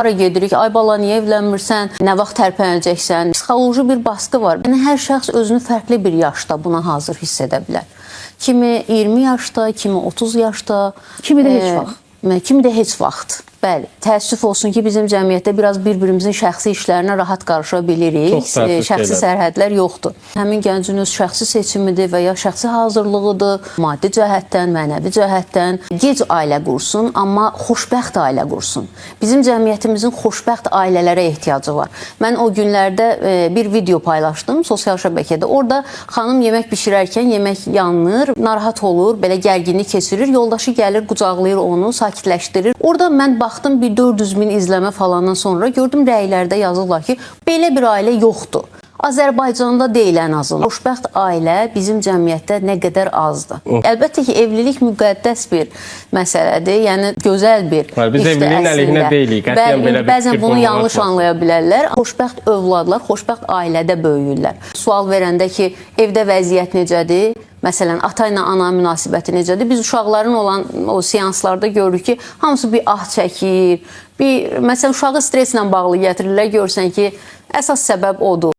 Hara gedirik? Ay bala, niyə evlənmirsən? Nə vaxt tərpənəcəksən? Psixoloji bir baskı var. Yəni hər şəxs özünü fərqli bir yaşda buna hazır hiss edə bilər. Kimi 20 yaşda, kimi 30 yaşda, Kimi də heç vaxt. Kimi də heç vaxt. Bəli, təəssüf olsun ki, bizim cəmiyyətdə biraz bir-birimizin şəxsi işlərinə rahat qarışa bilirik. Çox təəssüf Şəxsi şeylər. sərhədlər yoxdur. Həmin gəncin öz şəxsi seçimidir və ya şəxsi hazırlığıdır, maddi cəhətdən, mənəvi cəhətdən. Gec ailə qursun, amma xoşbəxt ailə qursun. Bizim cəmiyyətimizin xoşbəxt ailələrə ehtiyacı var. Mən o günlərdə bir video paylaşdım sosial şəbəkədə. Orada xanım yemək bişirərkən yemək yanır, narahat olur, belə gərginlik keçirir. Yoldaşı gəlir, qucaqlayır onu, sakitləşdirir. Orada mən baxdım bir 400 min izləmə falandan sonra gördüm rəylərdə yazırlar ki, belə bir ailə yoxdur. Azərbaycanda deyil ən azından. Xoşbəxt ailə bizim cəmiyyətdə nə qədər azdır. Əlbəttə ki, evlilik müqəddəs bir məsələdir. Yəni gözəl bir Bəli, biz işdir evliliyin əslində. əleyhinə deyilik. Qətiyyən Bəli, belə bir bəzən fikir bunu yanlış formalaşmasın. anlaya bilərlər. Xoşbəxt övladlar xoşbəxt ailədə böyüyürlər. Sual verəndə ki, evdə vəziyyət necədir? Məsələn, ata ilə ana münasibəti necədir? Biz uşaqların olan o seanslarda görürük ki, hamısı bir ah çəkir. Bir məsələn uşağı stresslə bağlı gətirirlər, görsən ki, əsas səbəb odur.